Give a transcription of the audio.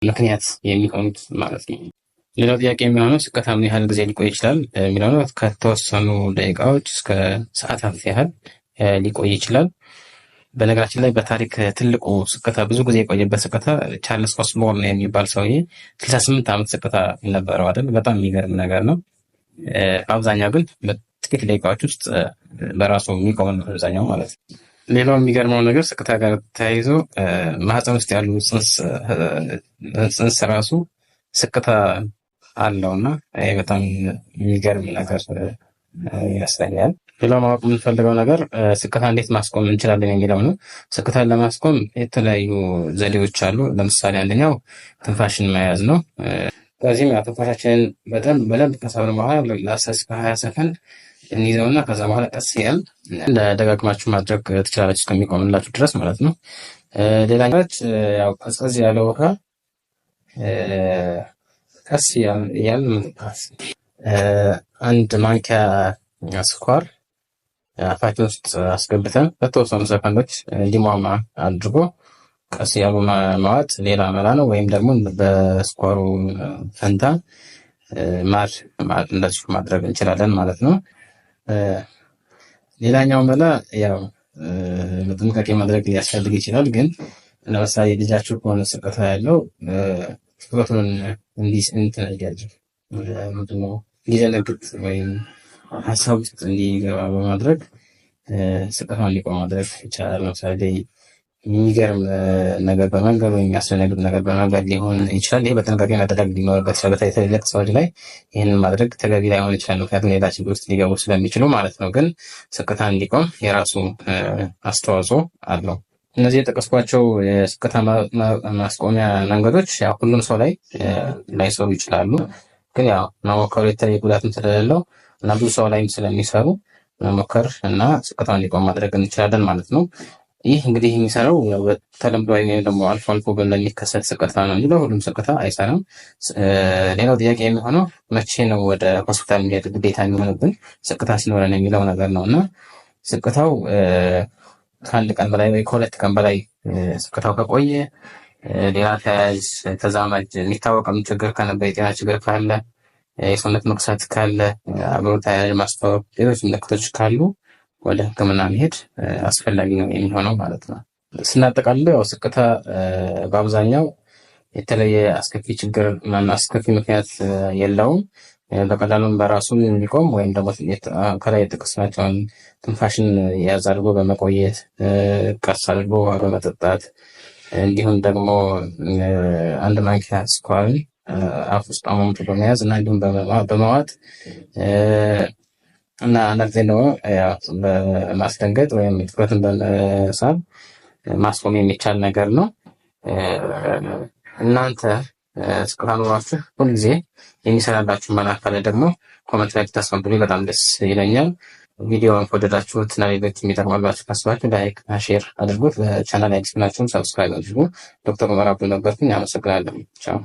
ምክንያት የሚሆኑት ማለት ነው። ሌላው ጥያቄ የሚሆነው ስቅታ ምን ያህል ጊዜ ሊቆይ ይችላል የሚለው ነው። ከተወሰኑ ደቂቃዎች እስከ ሰዓታት ያህል ሊቆይ ይችላል። በነገራችን ላይ በታሪክ ትልቁ ስቅታ፣ ብዙ ጊዜ የቆየበት ስቅታ ቻርልስ ኦስቦርን የሚባል ሰውዬ 68 ዓመት ስቅታ ነበረው አይደል? በጣም የሚገርም ነገር ነው። በአብዛኛው ግን በጥቂት ደቂቃዎች ውስጥ በራሱ የሚቆም ነው አብዛኛው ማለት ነው። ሌላው የሚገርመው ነገር ስቅታ ጋር ተያይዞ ማህፀን ውስጥ ያሉ ጽንስ ራሱ ስቅታ አለው እና ይሄ በጣም የሚገርም ነገር ይመስለኛል። ሌላው ማወቅ የምንፈልገው ነገር ስቅታ እንዴት ማስቆም እንችላለን የሚለው ነው። ስቅታን ለማስቆም የተለያዩ ዘዴዎች አሉ። ለምሳሌ አንደኛው ትንፋሽን መያዝ ነው። ከዚህም ያው ትንፋሻችንን በደንብ በደንብ ከሳብን በኋላ ለ10 እስከ 20 ሰከንድ እንይዘውና ከዛ በኋላ ቀስ እያልን ደጋግማችሁ ማድረግ ትችላላችሁ እስከሚቆምላችሁ ድረስ ማለት ነው። ሌላኛው ያው ቀዝቀዝ ያለ ውሃ ቀስ እያልን መጠጣት፣ አንድ ማንኪያ ስኳር አፋችን ውስጥ አስገብተን ለተወሰኑ ሰከንዶች እንዲሟሟ አድርጎ ቀስ እያሉ መዋጥ ሌላ መላ ነው። ወይም ደግሞ በስኳሩ ፈንታ ማር እንደዚሁ ማድረግ እንችላለን ማለት ነው። ሌላኛው መላ ያው በጥንቃቄ ማድረግ ሊያስፈልግ ይችላል። ግን ለምሳሌ ልጃችሁ ከሆነ ስቅታ ያለው ትኩረቱን እንትን እንዲያደርግ፣ ምንድነው፣ እንዲደነግጥ ወይም ሀሳብ ውስጥ እንዲገባ በማድረግ ስቅታውን እንዲቆም ማድረግ ይቻላል። ለምሳሌ የሚገርም ነገር በመንገር ወይም የሚያስደነግጥ ነገር በመንገር ሊሆን ይችላል። ይሄ በጥንቃቄ መደረግ ሊኖርበት ይችላል። በተለይ ትልልቅ ሰዎች ላይ ይህንን ማድረግ ተገቢ ላይሆን ይችላል። ምክንያቱም ሌላ ችግር ውስጥ ሊገቡ ስለሚችሉ ማለት ነው። ግን ስቅታ እንዲቆም የራሱ አስተዋጽኦ አለው። እነዚህ የጠቀስኳቸው የስቅታ ማስቆሚያ መንገዶች ያው ሁሉም ሰው ላይ ላይሰሩ ይችላሉ። ግን ያው መሞከሩ የተለየ ጉዳትም ስለሌለው እና ብዙ ሰው ላይም ስለሚሰሩ መሞከር እና ስቅታውን እንዲቆም ማድረግ እንችላለን ማለት ነው። ይህ እንግዲህ የሚሰራው ያው በተለምዶ ወይም ደግሞ አልፎ አልፎ ለሚከሰት ስቅታ ነው እንጂ ለሁሉም ስቅታ አይሰራም። ሌላው ጥያቄ የሚሆነው መቼ ነው ወደ ሆስፒታል የሚሄድ ግዴታ የሚሆንብን ስቅታ ሲኖረን የሚለው ነገር ነው። እና ስቅታው ከአንድ ቀን በላይ ወይ ከ2 ቀን በላይ ስቅታው ከቆየ፣ ሌላ ተያያዥ ተዛማጅ የሚታወቅም ችግር ከነበረ፣ የጤና ችግር ካለ፣ የሰውነት መክሳት ካለ፣ አብሮ ተያያዥ ማስታወክ፣ ሌሎች ምልክቶች ካሉ ወደ ሕክምና መሄድ አስፈላጊ ነው የሚሆነው ማለት ነው። ስናጠቃልለው ያው ስቅታ በአብዛኛው የተለየ አስከፊ ችግር፣ አስከፊ ምክንያት የለውም። በቀላሉም በራሱ የሚቆም ወይም ደግሞ ከላይ የጠቀስናቸውን ትንፋሽን ያዝ አድርጎ በመቆየት፣ ቀስ አድርጎ ውሃ በመጠጣት፣ እንዲሁም ደግሞ አንድ ማንኪያ ስኳርን አፍ ውስጥ አሟሙቶ በመያዝ እና እንዲሁም በመዋጥ እና አንዳንድ ጊዜ ደግሞ በማስደንገጥ ወይም ትኩረትን በመሳብ ማስቆም የሚቻል ነገር ነው። እናንተ ስቅታ ኖሯችሁ ሁልጊዜ የሚሰራላችሁ መላ ካለ ደግሞ comment ላይ ብታስቀምጡልኝ በጣም ደስ ይለኛል። ቪዲዮውን ከወደዳችሁት እና ሌሎች የሚጠቅማል ብላችሁ ካሰባችሁ like እና share አድርጉት። ለቻናል አዲስ ናችሁም subscribe አድርጉ። ዶክተር ዑመር አብዱ ነበርኩኝ። አመሰግናለሁ። ቻው።